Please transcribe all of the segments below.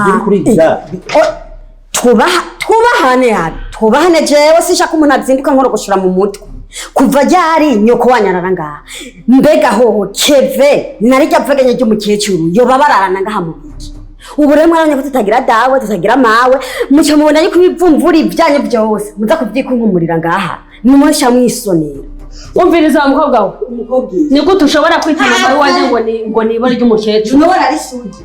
Ibyo kuriga. Twubaha, twubahane hano, twubahane. Jewe sinshaka umuntu azinduka nkorogoshora mu mutwe. Kuva ryari nyoko wanyarara ngaha? Mbega hoho keve narirya mvegenya ry'umukecuru yoba bararana ngaha mu biki? Ubu rero mwarabonye ko tutagira dawe, tutagira mawe. Muca mubona yuko ibivumvuri byanyu byose muza kubyikunkumurira ngaha, nimuca mwisonera. Umviriza wa mukobwa we. Umukobwa? Ni gute ushobora kwita mama w'iwanjye ngo ni ibara ry'umukecuru? Nubona ari sugi.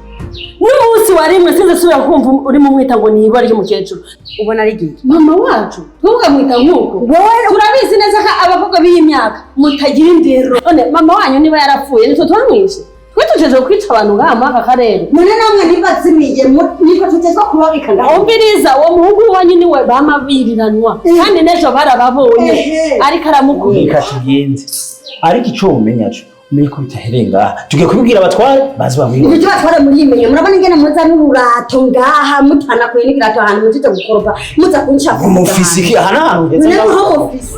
N'umunsi wa rimwe sinzi subira kumva urimo umwita ngo ni ibara ry'umukecuru. Ubona ari gihe. Mama wacu ntukamwita nk'uko. Wowe. Turabizi neza ko abakobwa b'iyi myaka mutagira indero. None mama wanyu niba yarapfuye, nitwe twamwishe? Twe tujejwe kwica abantu ngaha muri aka karere? None namwe ntibazimiye, niko tutezwa kubabika ngaho. Umviriza, uwo muhungu wanyu niwe bama biriranwa, kandi n'ejo barababonye. Ariko aramukunda. Reka tugenze, ariko ico womenya co, umenye ko bitahereye ngaha. Tugiye kubibwira abatware baze babibona. Ibyo batwara murimenye. Murabona ingene muza n'ururato ngaha, mutanakuye n'ibirato ahantu mujije gukoropa, muza kuncafuza. Mufise iki aha? Ni ahantu heza. None ngaho. nko mufise.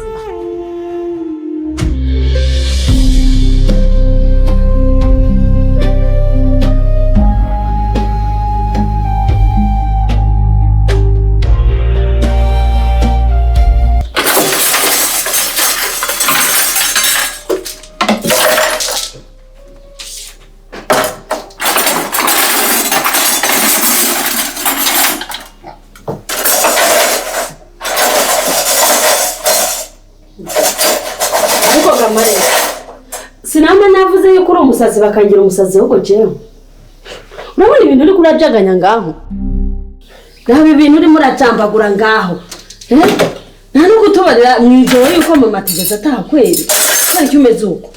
Ariko gamare, sinama navuze yuko uri umusazi, bakangira umusazi. Ahubwo jewe urabona ibintu uriko urajaganya ngaho, raba ibintu urimo urajambagura ngaho. Eh? Nta no kutubarira mw'ijoro yuko mama atigeze ataha kweri, kubera icyo umeze uko?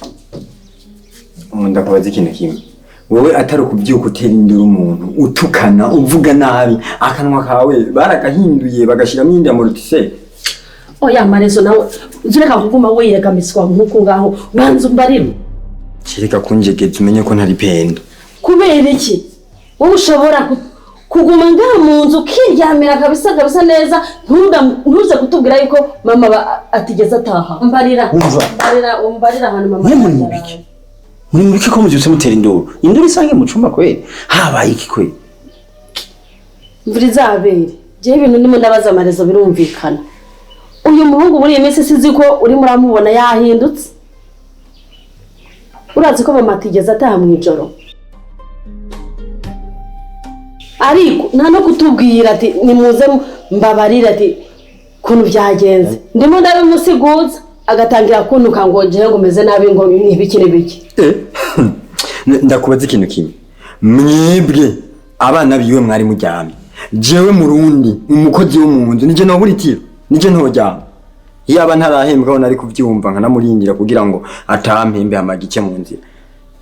Ndakubaza ikintu kimwe: wowe atari ukubyuka utera induru umuntu, utukana, uvuga nabi, akanwa kawe baragahinduye bagashyiramo iyindi amortisseur? Oya marezo, nawe uzureka kuguma wiyegamiswa nk'uko ngaho. Banza umbarire. Kereka kunjegeza, umenye ko ntari pendo. Kubera iki wowe ushobora kuguma ngaha mu nzu ukiryamira kabisa kabisa neza, ntuze kutubwira yuko mama atigeze ataha? Mbarira. Umva. Mbarira, umbarira ahantu mama Mwe muri mu yaraye. biki? Muri mu biki ko muvyutse mutera induru, induru isange mu cumba kweri? Habaye iki kweri? Imvura izabere. Jewe ibintu ndimo ndabaza amarezo birumvikana. Uyu muhungu muri iyi minsi sinzi ko urimo uramubona yahindutse. Urazi ko mama atigeze ataha mu ijoro, ariko nta no kutubwira ati nimuze mbabarire ati kuntu byagenze. Ndimo ndabimusiguza agatangira kuntuka ngo ngewe ngo meze nabi, ngo ni ibiki n'ibiki. Ndakubaza ikintu kimwe: mwebwe abana biwe mwari muryamye, jewe murundi umukozi wo mu nzu nije nobura itiro, nije ntoryama? Iyaba ntarahembwaho nari kuvyumva nkanamurindira kugira ngo atampembe hamaga ice mu nzira.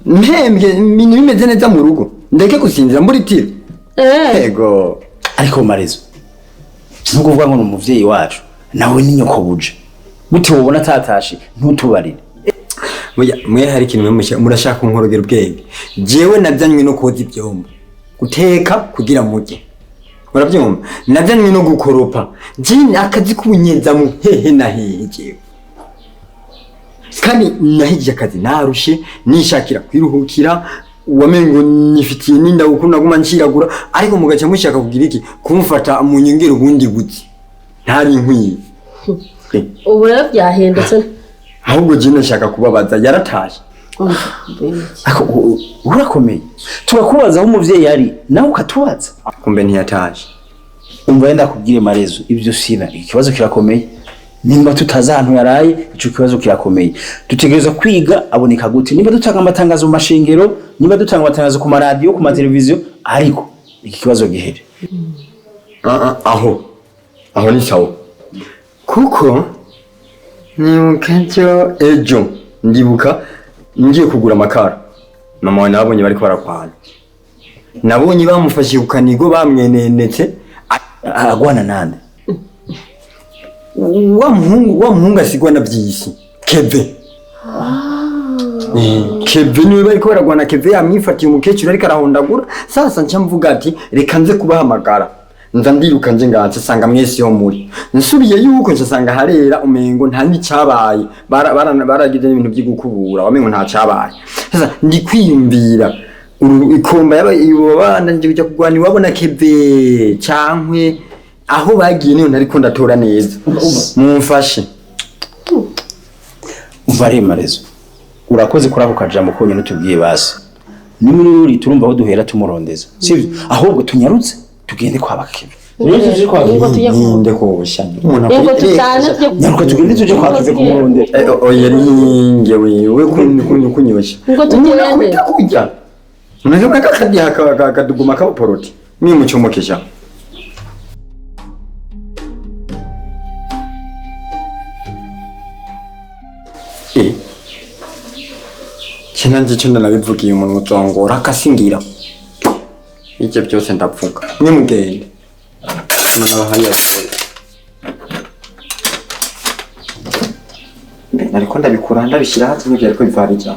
Mpembwe ibintu bimeze neza mu rugo, ndeke gusinzira mbura itiro? Ego. Ariko marezo, nubwo uvuga ngo ni umuvyeyi wacu, nawe ni nyoko buje. Gute wobona atatashe ntutubarire? Burya mwe hari ikintu mwe murashaka kunkorogera ubwenge. Jewe nazanywe no koza ivyombo, guteka kugira murye, muravyumva? Nazanywe no gukoropa. Je akazi k'ubunyezamu hehe na hehe? Jewe kandi nahije akazi narushe, nishakira kwiruhukira, wamengo nifitiye n'inda kuko naguma nciragura, ariko mugaca mushaka kugira iki? Kumfata mu nyongera ubundi buzi ntari nkwiye. Ubu rero byahindutse. Ahubwo je nashaka kubabaza, yaratashe? Ako urakomeye, turakubaza aho umuvyeyi ari nawe ukatubaza. Kumbe ntiyatashe. Umva yenda kubwire marezo, ibyo sina, ikibazo kirakomeye. Nimba tutazi ahantu yaraye, ico kibazo kirakomeye. Dutegerezwa kwiga aboneka gute, nimba dutanga amatangazo mu mashengero, nimba dutanga amatangazo ku maradiyo, ku mateleviziyo, ariko iki kibazo gihere. Ah, ah, aho ni sawa, kuko nibuka ejo ejo, ndibuka ngiye kugura amakara, mama wawe nabonye bariko barakwana, nabonye bamufashe ku kanigo bamwenenetse. Agwana nande? Wa muhungu asigwa na byisi Keve. Keve niwe bariko baragwana. Keve yamwifatiye, umukecuru ariko arahondagura. Sasa nca mvuga ati reka nze kubahamagara. Nza ndiruka nje nganze sanga mwese yo muri, nsubiye yuko nca sanga harera, umengo nta n'icabaye. Baragize n'ibintu by'igukubura, wamengo nta cabaye. Sasa ndi kwiyumvira Ikomba yaba bandanije kuja kugwana iwabo na Keve cankwe aho bagiye niyo ntariko ndatora neza. Mumfashe. Umva rero Marezo, urakoze kuri ako kajambo konyine utubwiye basi. Ni muri uri turumva aho duhera tumurondeza, sivyo? Ahubwo tunyarutse tugende kwa Bakebe. Ngo tujye ku Ninde kosha. Umuntu Yego tujyane tujye Nyaruka tugende tuje kwa Keve kumurondera. Oya ninge wewe kunyosha. Ngo tugende. Umuntu akubita kurya. Unajua kaka kaduguma kaporoti. Mimi muchomokesha. Kinanje cyo ndanabivugiye umuntu uzongora akasingira. Ibyo byose ndapfuka. Nimugende. Nanabahaye. Nariko ndabikura ndabishyira hasi n'ibyo ariko bivarija.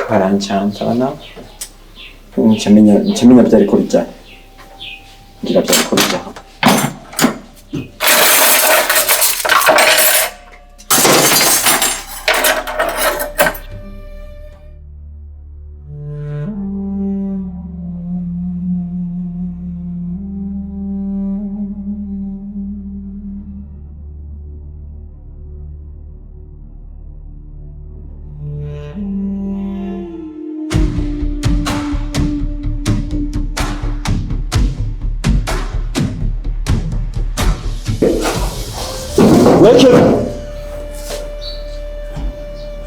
Barancanza bana. Ncamenya byariko bijya. Ngira byariko bijya.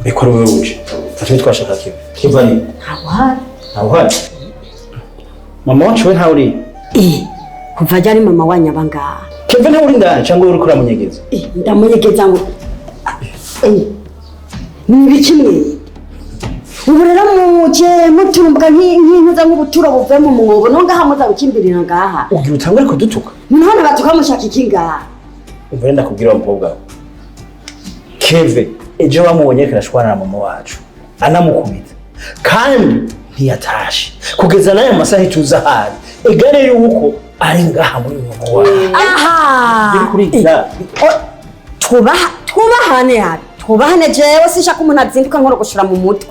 Mbeko ari wowe uje. Twe twashaka Keve. Keve ari Ntawe. ntawe uhari. Mama wacu we ntawe uri. Kuva ryari mama wanyu aba ngaha? Keve ntawe uri ndani cyangwa uri kuramunyegeza? Ndamunyegeza ngo ni ibiki mwe? Ubu rero muje muturumbwa nk'intuza nk'ubuturo buvuye mu mwobo no ngaha muza gukimbirira ngaha. Ugira utangure kudutuka. None batuka mushaka iki ngaha? Umva rero ndakubwira wa mukobwa we. Keve ejo bamubonye ariko arashwana na mama wacu anamukubita kandi ntiyatashe kugeza n'aya masaha ituza ahari igare yuko ari ngaha muri mama wacu. Aha! Iri kurigira. Twubahane habi. Twubahane jewe sinshaka umuntu azinduka nkorogoshora mu mutwe.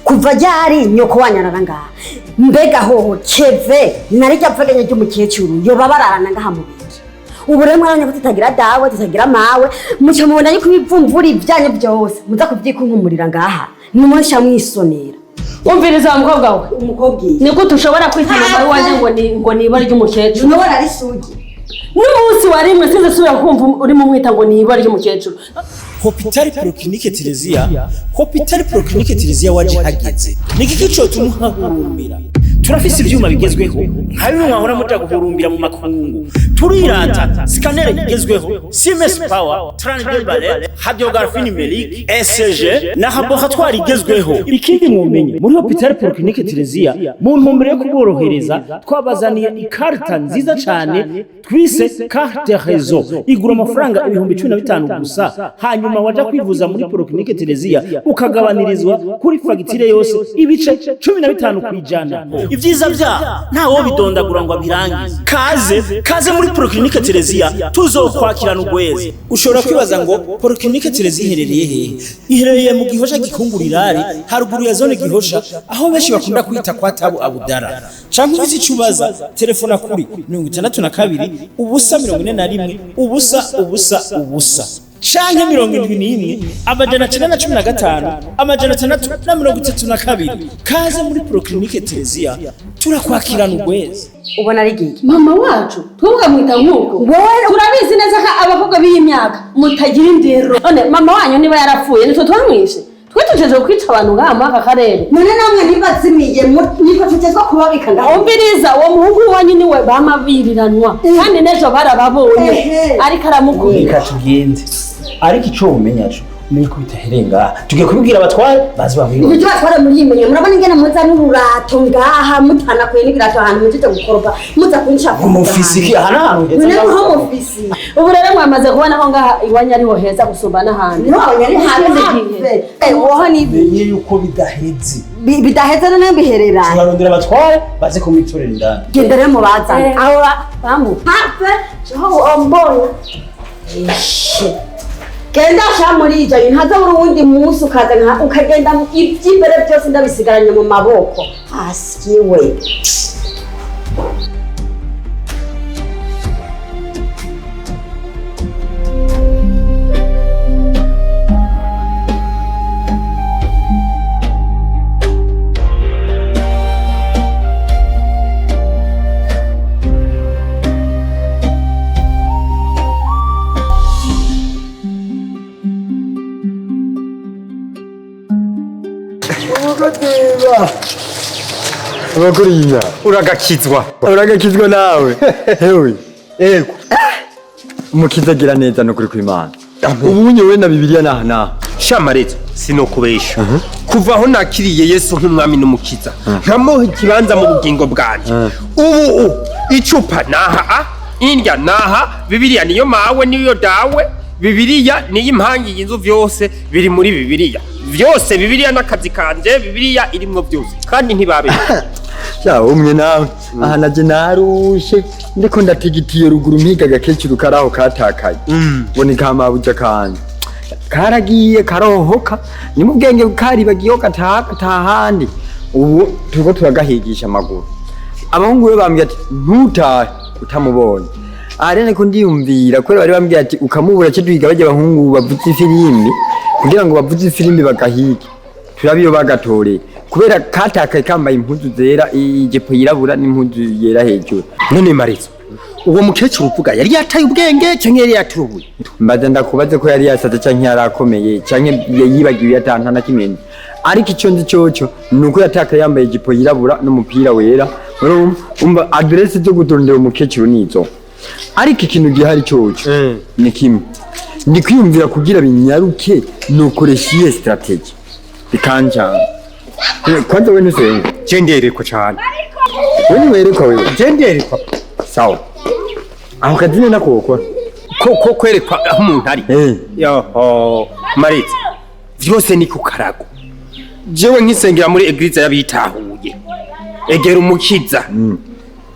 Kuva ryari nyoko wanyu arara ngaha? Mbega hoho Keve narirya pfegenya ry'umukecuru yoba bararana ngaha mu biki? Ubu rero mwaranya ko tutagira dawe tutagira mawe muca mubona yuko ibivumvuri byanyu byose muza kubyikunkumurira ngaha nimunsha mwisonera. Umviriza wa mukobwa we. Umukobwa iyi. Ni gute ushobora kwita mama wanjye ngo ni ibara ry'umukecuru? Nubona ari sugi. N'umunsi wa rimwe sinzi subira kumva urimo umwita ngo ni ibara ry'umukecuru. Hopital Polyclinique Teresia, Hopital Polyclinique Teresia waje hageze. Niki kico tumuhahurumbira. Turafise ivyuma bigezweho, nka bimwe mwahora muja guhurumbira mu makungu. Turirata scanner igezweho, Siemens Power, Transport Ballet, Radiographie numérique, ECG na laboratoire igezweho. Ikindi mwomenye muri Hopital Polyclinique Teresia, mu ntumbero yo kuborohereza, twabazaniye ikarita nziza cane twise carte réseau. Igura amafaranga 15,000 gusa, hanyuma waja kwivuza muri Polyclinique Teresia ukagabanirizwa kuri fagitire yose ibice 15%. Ivyiza vya ntawo bidondagura ngo abirangize. Kaze muri Polyclinique Teresia tuzokwakirana ugweze. Ushobora kwibaza ngo Polyclinique Teresia iherereye hehe? Iherereye mu Gihosha Gikunguriraare, haruguru ya zone Gihosha, aho benshi bakunda kwita kwa Tabu Abudara. Canke ubizi icubaza, telefona kuri 62 0 41 0 0 0 canke 71 915 632. Kaze muri Polyclinique Teresia turakwakirana ugweze. Ubona ari giki? Mama wacu twukamwita nk'uko. Turabizi neza ko abakobwa b'iyi myaka mutagira indero. None mama wanyu niba yarapfuye nitwe twamwishe. Twe tujeje kwica abantu ngaha muri aka karere. None namwe ntibazimiye niko tugezwa kubabika ngaho. Umviriza uwo muhungu wanyu niwe bama biriranwa kandi n'ejo barababonye ariko aramukubita. Reka tugende. Ariko ico umenya co umenye ko bitahereye ngaha. Tugiye kubibwira abatware bazi bamwiba. Ibyo batwara muri iyi murabona ingene muza n'ururato ngaha mutanakuye n'ibirato ahantu mujije gukoropa muza kunshaka. Mufisi iki aha n'ahantu heza. None nko mufisi. Ubu rero mwamaze kubona ko ngaha iwanyu ariho heza gusumba n'ahandi. No abanyari hafi. Woho ni Menye yuko bidaheze. bidaheze none bihereranye. Turarondera abatware baze kumwitorera indani. Genda rero mubazane. Aho bamu. Hafe. Jeho ombona. Genda sha muri ijyo ntaza buri wundi munsi ukaza nka ukagenda iby'imbere byose ndabisigaranye mu maboko. Asiwe. Abakuriya Uragakizwa. Uragakizwa nawe. Hewe. Ego. Umukiza agira neza no kuri kw'Imana. Ubunye we na Bibiliya naha naha. Shamarezo sinokubesha. Kuva aho nakiriye Yesu nk'umwami n'umukiza, nkamuha ikibanza mu bugingo bwanjye. Ubu icupa naha a indya naha, Bibiliya niyo mawe niyo dawe, Bibiliya niyo impangi y'inzu, vyose biri muri Bibiliya. Vyose Bibiliya n'akazi kanje, Bibiliya irimwo vyose. Kandi ntibabe. Sha umwe nawe aha naje narushe ndiko ndatigitiye ruguru mpiga agakecuru karaho katakaye. Ngo ni kamabuja kanje. Karagiye karohoka ni mu bwenge karibagiye gataka tahandi. Ubu turiko turagahigisha amaguru. Abahungu be bambwiye ati ntutahe utamubonye. Arene ko ndiyumvira kubera bari bambwiye ati ukamubura cyo duhiga bajya abahungu bavuze ifirimbi kugira ngo bavuze ifirimbi bagahige. Turabiyo bagatoreye kubera katakaye kambaye impuzu zera ijipo yirabura n'impuzu yera hejuru. None Marizo, uwo mukecuru uvuga yari yataye ubwenge canke yari yaturubuye? Mbaza ndakubaze ko yari yasaze canke yarakomeye canke yibagiwe yatanta na kimwe. Ariko ico nzi coco nuko yatakaye yambaye ijipo yirabura n'umupira wera. Urumva adresse zo gutondera umukecuru nizo. Ariko ikintu gihari coco ni kimwe. Ndi kwiyumvira kugira binyaruke nukoresha iyihe strategy bikanjana. Kwanza we ntusenga. Je nderekwa cane. We ntiwerekwa wewe. Je nderekwa. Sawa. Aho kazi ni nako wokora. Ko kwerekwa aho umuntu ari. Yoho Marizo, vyose ni ku karago. Jewe nkisengera muri eglise y'abitahuye. Egera umukiza.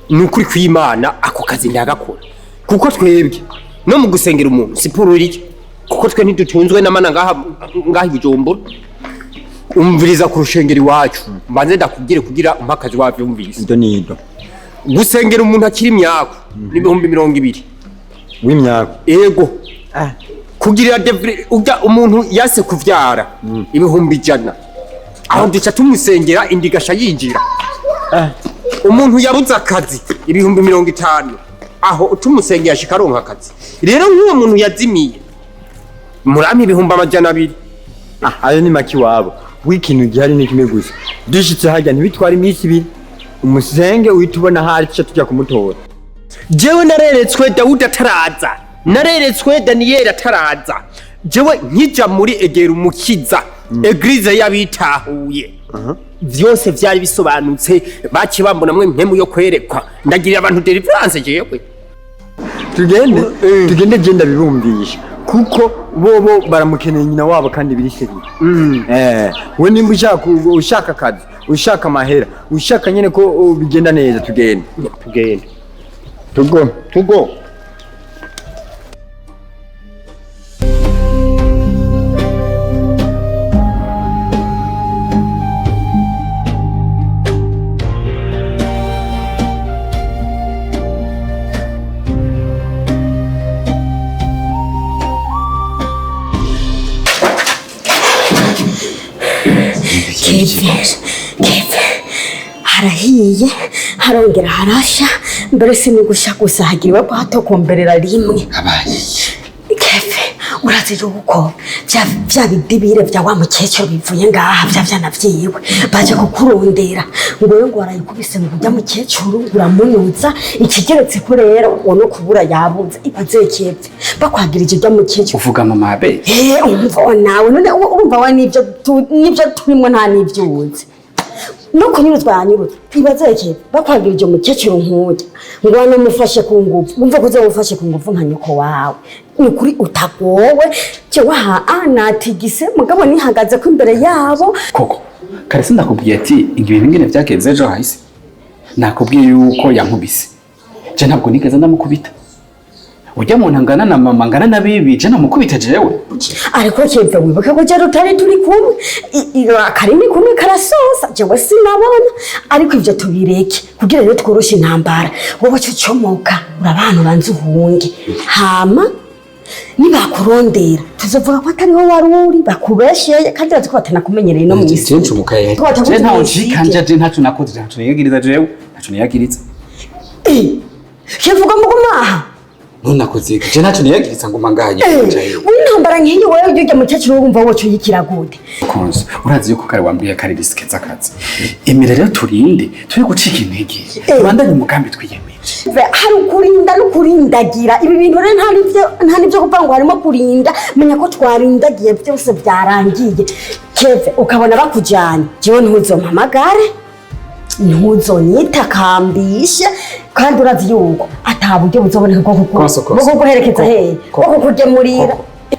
Ni ukuri kw'Imana ako kazi ndagakora. Kuko twebwe no mu gusengera umuntu siporo iriyo. Kuko twe ntidutunzwe n'amana ngaha ngaha Bujumbura. Umviriza ku rushengero iwacu. Mbanze ndakubwire kugira umpakazi wavyumvise. Ndo nido. Gusengera umuntu akiri imyaka n'ibihumbi 20. W'imyaka. Ego. Kugira ujya umuntu yase kuvyara 100,000. Aho duca tumusengera indigasha yinjira. Umuntu yabuze akazi 50,000. Aho tumusengera ashikaronka akazi. Rero nk'uwo muntu yazimiye murami 200,000. Ayo ni maki wabo. W'ikintu gihari ni kimwe gusa. Dushitse harya ntibitwara iminsi ibiri. Umusenge uhita ubona hari tuca tujya kumutora. Jewe nareretswe Dawudi ataraza. Nareretswe Daniyeli ataraza. Jewe nkija muri egera umukiza. Eglise y'abitahuye. Vyose vyari bisobanutse baci bambona mwe mpemu yo kwerekwa. Ndagirira abantu deliverance jewe. Tugende tugende je ndabibumvisha. Kuko bobo baramukeneye nyina wabo kandi biri sérieux. We nimba ushaka akazi, ushaka amahera, ushaka nyene ko bigenda neza tugende. Tugende. Tugo. Tugo. Keve, harahiye harongera harasha mbere sinugusha gusa hagiriwe ko hatokomberera rimwe. Keve, urazi yuko vya bidibire vya wa mukecuru bivuye ngaha vya vyana vyiwe baje kukurondera ngo we ngo warayikubise ngo ujya mukecuru uramunuza ikigeretse ko rero uwo no kubura yabuze ibaze Keve bakwagirije ujya mukecuru. Uvuga mama be. Umva nawe none urumva we nivyo turimo nta nivyo uzi. No kunyuruzwa yanyuruzwa ibaze Keve bakwagirije umukecuru nkuya ngo wanamufashe ku ngufu umva ko uzamufashe ku ngufu nka nyoko wawe ni ukuri utagowe jewe aha natigise mugabo nihagaze ko imbere yabo. Koko kare sindakubwiye ati ibintu ngene vyagenze ejo hahise nakubwiye yuko yankubise je ntabwo nigeze ndamukubita. Ujya muntu angana na mama, angana na bibi, je namukubita jewe? Ariko Keve, wibuke ko je rutari turi kumwe. Akarimi kumwe karasosa, jewe sinabona. Ariko ivyo tubireke kugira rero tworoshe intambara. Wowe cyo comoka, urabantu banze uhunge, hama nibakurondera tuzovuga ko atariho wari uri, bakubesheye, kandi urazi ko batanakumenyereye no mw'isi. Je nshoboka. Ko batakuzi Je ntaho mw'isi. nshikanja, je ntaco nakoze, ntaco niyagiriza, jewe ntaco niyagiriza. Kivuga mugumaha. None nakoze iki? Je ntaco niyagiriza ngo manganye. W'intambara nk'iyi, wewe ujya mukecuru wumva woco yikira gute? Konzo, urazi yuko kare wambwiye kare risike z'akazi. Emera rero turinde turi gucika intege, tubandanye umugambi twiyemeje. Hari ukurinda no kurindagira. Ibi bintu rero nta nibyo kuvuga ngo harimo kurinda. Menya ko twarindagiye, byose byarangiye. Keve, ukabona bakujyanye, jewe ntuzompamagare, ntuzonyitakambishe, kandi urazi yuko ata buryo buzoboneka bwo Konso, konso. bwo kuguherekeza hehe, bwo kukugemurira.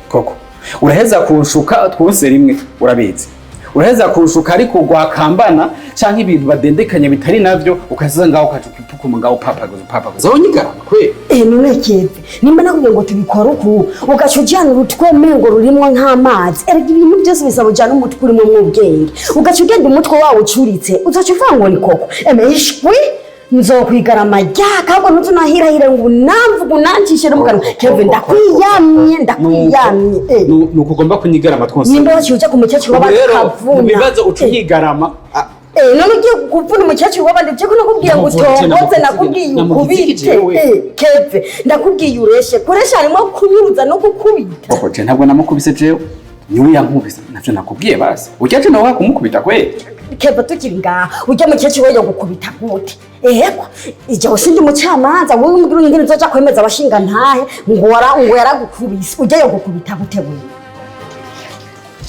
Koko uraheza kunshuka twose rimwe, urabizi, uraheza kunshuka, ariko gwakambana canke ibintu badendekanye bitari navyo, ukaza ngaho ukaca ukipukuma ngaho, upapaguza upapaguza, wonyigarama kwe. None Keve, nimba nakubwiye ngo tubikore uku, ugaca ujyana urutwe umengo rurimwo nk'amazi. Erega ibintu byose bisaba ujyana umutwe urimo mw'ubwenge. Ugaca ugenda umutwe wawe ucuritse, uzaca uvuga ngo ni koko. Eme ishwi, nzokwigarama ryaka, ahubwo ntuzunahirahire ngo unamvuge unancishe no mu kanwa. Keve, ndakwiyamye, ndakwiyamye. Nuko ugomba kunyigarama twose. Nimba waciye uja ku mukecuru Ubu w'abandi rero mu ukavuna. bibazo uca unyigarama. None ugiye kuvuna umukecuru w'abandi, je ko nakubwiye ngo Namuvuna, utongoze, nakubwiye namuvuna iki ukubite. jewe? Keve, ndakubwiye ureshe. Kuresha harimo kunyuruza no gukubita. Koko je ntabwo namukubise jewe, niwe yankubise, navyo nakubwiye. Basi urya je nawe kumukubita kwe. Keve, tukiri ngaha, urya mukecuru we yogukubita gute? Eheko ijya sindi umucamanza, wowe umbwira ingene nzoja kwemeza abashinga ntahe ngo ngo yaragukubise. Urya yogukubita gute? Wewe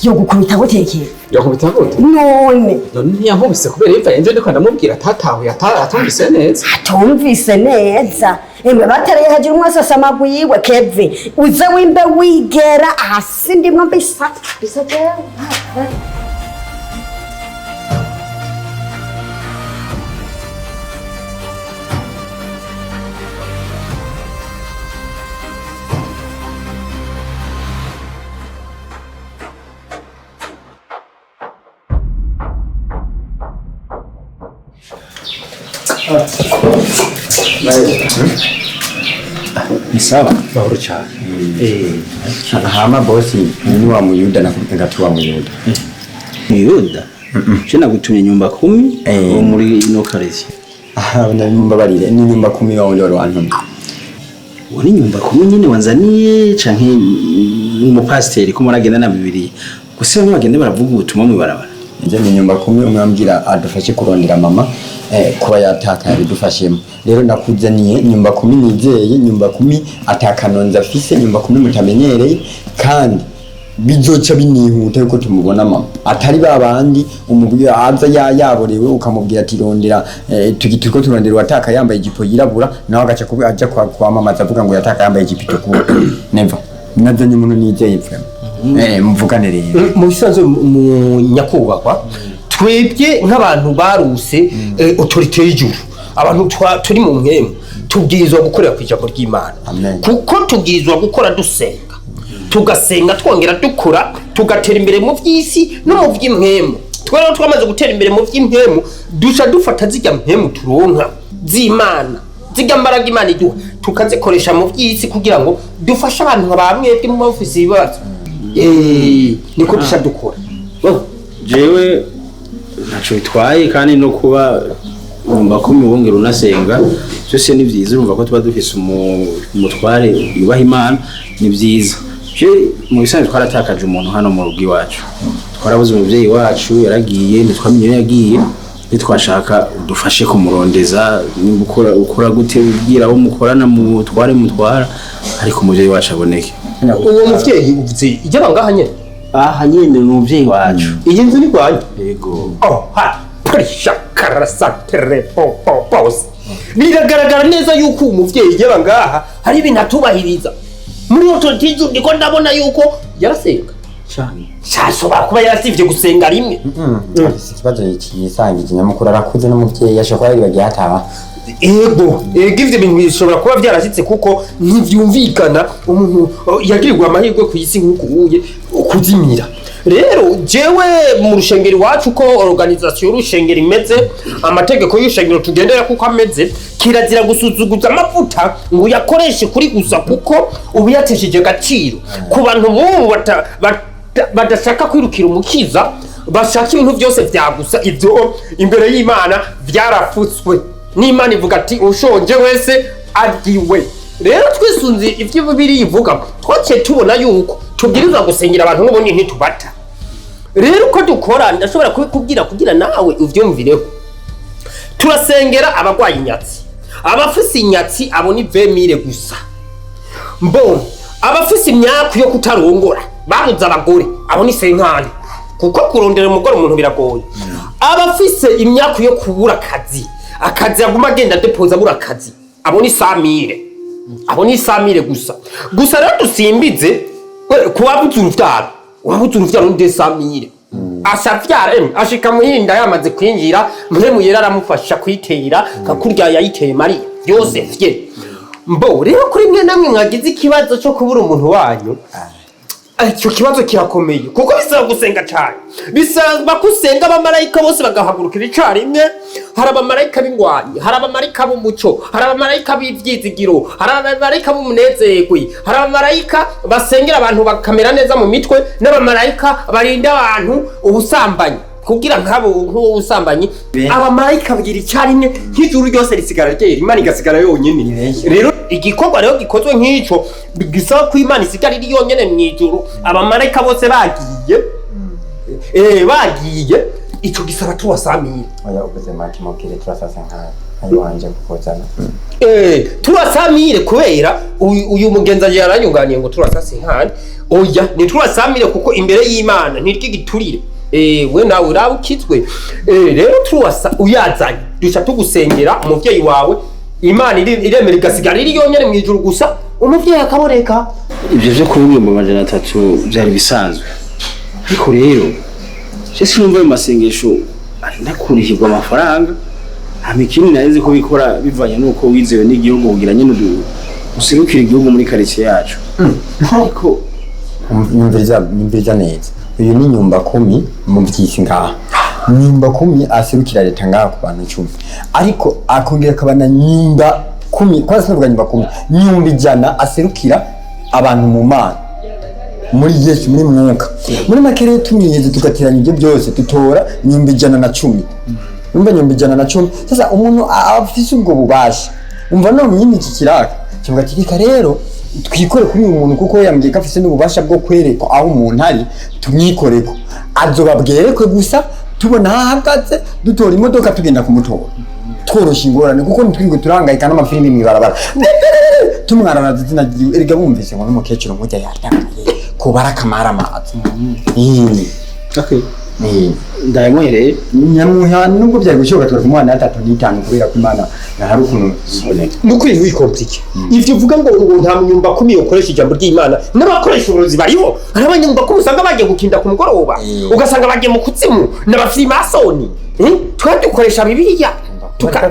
yogukubita gute, Keve? Yakubita gute? None. None ntiyankubise kubera yimva enje ndiko ndamubwira atatahuye, atumvise neza. Atumvise neza. Emwe, batereye hejuru umwese asamagwe yiwe. Keve, uze wimbe wigera hasi, ndimwo mbisa bisa jewe. Ni sawa. Mahoro cyane. Hama bosi, ni wa muyuda nakubwira ati wa muyuda. Muyuda je nagutumye nyumba kumi Eh. wo muri ino karezi. Aha, mbabarire, ni nyumba kumi wawe wari wantumye. Uwo ni nyumba kumi nyine wanzaniye, canke umupasiteri ko muragenda na Bibiliya gusa? Bamwe bagenda baravuga ubutumwa mw'ibarabara. Nje ni nyumba kumi umwambwira adufashe kurondera mama, kuba yatakaye bidufashemo. Rero nakuzaniye nyumba kumi nizeye, nyumba kumi atakanonza afise, nyumba kumi mutamenyereye, kandi bizoca binihuta yuko tumubona mama, atari babandi umubwira aza yaborewe, ukamubwira ati rondera, turiko turondera uwataka yambaye ijipo yirabura, nawe agaca aja kwamamaza avuga ngo yataka yambaye ijipo itukura. Never, nazanye umuntu nizeye vraiment. Muvugane rero. Mu bisanzwe, mu nyakubahwa, twebwe nk'abantu baruse autorité y'ijuru, abantu turi mu mpwemu, tubwirizwa gukorera ku ijambo ry'Imana. Amen. Kuko tubwirizwa gukora dusenga, tugasenga twongera dukora, tugatera imbere mu by'isi no mu by'impwemu. Twe rero twamaze gutera imbere mu by'impwemu, duca dufata zijya mpwemu turonka z'Imana, zijya mbaraga Imana iduha, tukazikoresha mu by'isi kugira ngo dufashe abantu nka ba mwebwe muba mufise ibibazo. Niko duca dukora. Oh. Jewe ntaco bitwaye, kandi no kuba urumva ko mubongera unasenga byose ni byiza. Urumva ko tuba dufise umutware yubaha Imana, ni byiza. Je mu bisanzwe twaratakaje umuntu hano mu rugo iwacu, twarabuze umubyeyi wacu, yaragiye ntitwamenye iyo yagiye. Nitwashaka udufashe kumurondeza. Nimba ukora gute, ubwira abo mukorana mu mutware mutwara, ariko umubyeyi wacu aboneke. Uwo muvyeyi uvuze ijya ngaha nyene? Aha nyene ni umubyeyi wacu. Iyi nzu ni rwanyu? Yego. Oh, ha purisha karasantere po po pose. Biragaragara neza yuko uwo muvyeyi yaba ngaha hari ibintu atubahiriza muri autorité y'ijuru. Ndiko ndabona yuko yarasenga. Cyane. Shashobora kuba yarasivye gusenga rimwe. Afise ikibazo yisangije nyamukuru, arakuze n'umuvyeyi ashobora kuba yaribagiye ataha. Ego, ego, ivyo bintu bishobora kuba vyarashitse, kuko ntivyumvikana umuntu yagirirwa amahirwe ku isi nk'uku uye kuzimira. Rero jewe mu rushengero iwacu, ko organisation y'urushengero imeze, amategeko y'urushengero tugendera kuko ameze, kirazira gusuzuguza amavuta ngo uyakoreshe kuri gusa, kuko uba uyatesheje agaciro. Ku bantu b'ubu badashaka kwirukira umukiza, bashaka ibintu byose vyagusa, ivyo imbere y'Imana vyarafutswe n'Imana, ivuga ati: "Ushonje wese aryiwe." Rero twisunze ivyo Bibiliya ivuga, twaciye tubona yuko tubwirizwa gusengera abantu, n'ubundi ntitubata. Rero uko dukora ndashobora kubikubwira kugira nawe uvyumvireho. Turasengera abagwaye inyatsi. Abafise inyatsi abo ni 20 000 gusa. Mbona abafise imyaku yo kutarongora, babuze abagore, abo ni 50, kuko kurondera umugore umuntu biragoye. Abafise imyaku yo kubura akazi, akazi aguma agenda depoza abura akazi, abo ni 100 000, abo ni 100 000 gusa. Gusa rero dusimbize kuwabuze uruvyaro. Uwabuze uruvyaro ni 200 000. Ashavyara ashika muhinda yamaze kwinjira, Mpwemu Yera aramufasha kwitera nka kurya yayiteye Mariya byose fye. Mbo rero kuri mwe namwe mwagize ikibazo cyo kubura umuntu wanyu, icyo kibazo kirakomeye, kuko bisaba gusenga cyane, bisaba ko usenga abamarayika bose bagahagurukira icyarimwe. Hari abamarayika b'ingwanyi, hari abamarayika b'umuco, hari abamarayika b'ibyizigiro, hari abamarayika b'umunezerwe, hari abamarayika basengera abantu bakamera neza mu mitwe, n'abamarayika barinda abantu ubusambanyi, kugira nk'abo nk'uwo busambanyi. Abamarayika bagira icyarimwe, nk'ijuru ryose risigara ryera, Imana igasigara yonyine. Rero igikorwa rero gikozwe nk'ico gisaba ko Imana isigara iri yonyene mu ijuru, abamarayika bose bagiye, bagiye, ico gisaba 300 000. Oya, uvuze make, mubwire turasasa nkayo ayo wanje kukuzana. 300 000, kubera uyu mugenzi yaranyunganiye ngo turasase nkani. Oya, ni 300 000, kuko imbere y'Imana ntiryo giturire. We nawe uraba ukizwe. Rero turasa uyazanye duca tugusengera umuvyeyi wawe, Imana iremera igasigara iri yonyene mu ijuru gusa, umuvyeyi akaboneka. Ibyo byo kuba 300,000 byari bisanzwe, ariko rero je sinumva ayo masengesho arinda kurihirwa amafaranga. Hama ikindi, nari nzi ko bikora bivanye n'uko wizewe n'igihugu kugira nyine userukire igihugu muri quartier yacu, ariko Nyumviriza, nyumviriza neza. Uyu ni nyumba kumi mu vyisi ngaha, nyumba kumi aserukira leta ngaha ku bantu 10, ariko akongera akaba na nyumba kumi, kwanza sinavuga nyumba kumi, nyumba 100 aserukira abantu mu Mana, muri Yesu, muri mwuka. Muri make rero tumwize tugateranya ibyo byose, dutora nyumba 110. Umva, nyumba 110. Sasa umuntu afise ubwo bubasha, umva none nyine iki kiraka kivuga ati: "Reka rero twikore kuri uyu muntu, kuko yambwiye ko afise n'ububasha bwo kwerekwa aho umuntu ari. Tumwikoreko, azoba bwerekwe gusa, tubona aho ahagaze, dutora imodoka tugenda kumutora, tworoshya ingorane, kuko ntitwirirwe turahangayika n'amafilimi mw'ibarabara tumwararaza izina ryiwe." Erega bumvise ngo n'umukecuru nk'ujya yatakaye kubara akamara amazi. Okay, ndayanywereye. Nyamuha nubwo byari gushoboka twari kumuha 3.5, kubera ko Imana hari ukuntu. Nukuri ntiwikomplike ivyo uvuga ngo nta munyumba kumi yokoresha ijambo ry'Imana n'abakoresha uburozi bariho. Hari abanyumba kumi usanga bagiye gukinda ku mugoroba, ugasanga bagiye mu kuzimu n'abafirimasoni. Twe dukoresha Bibiliya,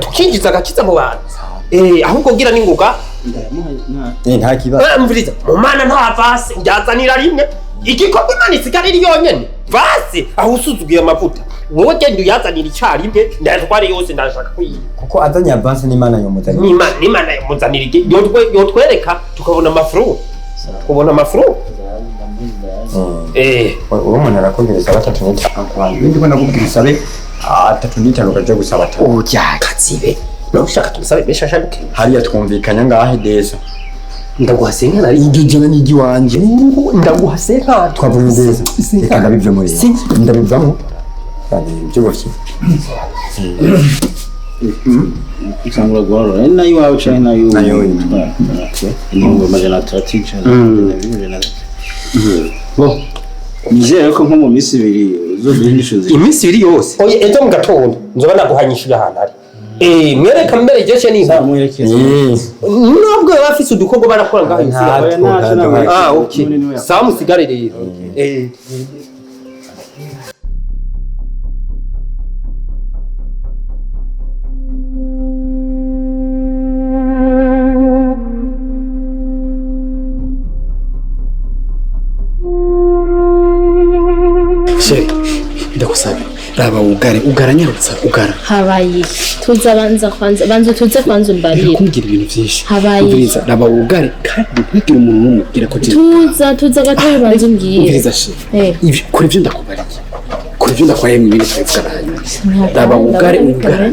tukinjiza agakiza mu bantu. Ahubwo ngira n'ingoga. Nta kibazo. Mviriza, mu Mana nta vase njazanira rimwe igikorwa Imana isigara iri yonyene. Vase aho usuzuguye amavuta, wowe genda uyazanira icyarimwe, ndayatware yose, ndashaka kwiga. Kuko azanye avance n'Imana yomuzanira. N'Imana yamuzanira yotwereka tukabona amafuru, tukabona amafuru. Uwo umuntu arakubwira usaba 3.5 ku bantu ibindi, ko nakubwira usabe 3.5, ukaja gusaba 3. Oya, kazibe nawe ushaka tumusabe menshi ashabuke. Hariya twumvikanya ngahe deza? Ndaguha 50. Iryo jana ni iry'iwanje. Ndaguha 50. Twavuye deza, reka ndabivemo rero, ndabivamo kandi byoroshye. Usangura guharura ari nayo iwawe canke nayo? Nayo. 300,000, 203. Bo nizere ko nko mu minsi 2 uzoduha inyishu nziza. Iminsi 2 yose? Oya, ejo mu gatondo nzoba naguhanyishije ahantu ari. Mwereka mbere jeshe ni inka. Mwerekeza. Nubwo baba bafise udukorwa barakora ngaho. Nta- Oya, ntacyo. Ah, okay, sawa, musigare rero. Raba ugare, ugara nyarutsa, ugara. Habaye iki? Tuza, banza kwanza, banza utuze kwanza umbarire. Kumbwira ibintu byinshi. Habaye iki? Umviriza, raba ugare kandi ntugire umuntu n'umwe ubwira ko je. Tuza, tuza gatoya, banza umbwire. Umviriza she. Ibyo kora ibyo ndakubariye. Kora ibyo ndakubariye mu bindi twabivugana hanyuma. Raba ugare, ugara.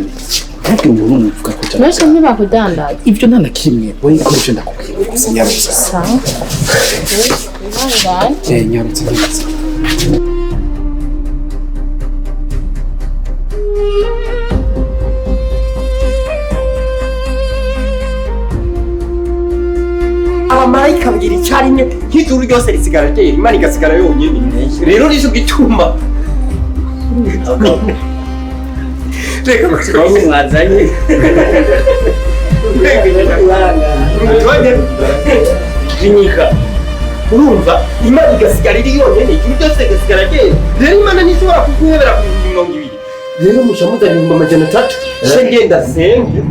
Ntugire umuntu n'umwe uvuga ko je. Benshi ntibakudandaza. Ibyo nta na kimwe. Wowe kora ibyo ndakubwiye gusa nyarutsa. Sawa. Ihangane. Nyarutsa, nyarutsa. Abamarayika bagira icyarimwe, nk'ijuru ryose risigara ryera, Imana igasigara yonyine. Rero nicyo gituma reka mwazanye. Jinyika, urumva, Imana igasigara iri yonyine, ijuru ryose rigasigara ryera. Rero Imana ntishobora kuguhebera ku 20,000. Rero muca muzana 300,000, she ngenda senge.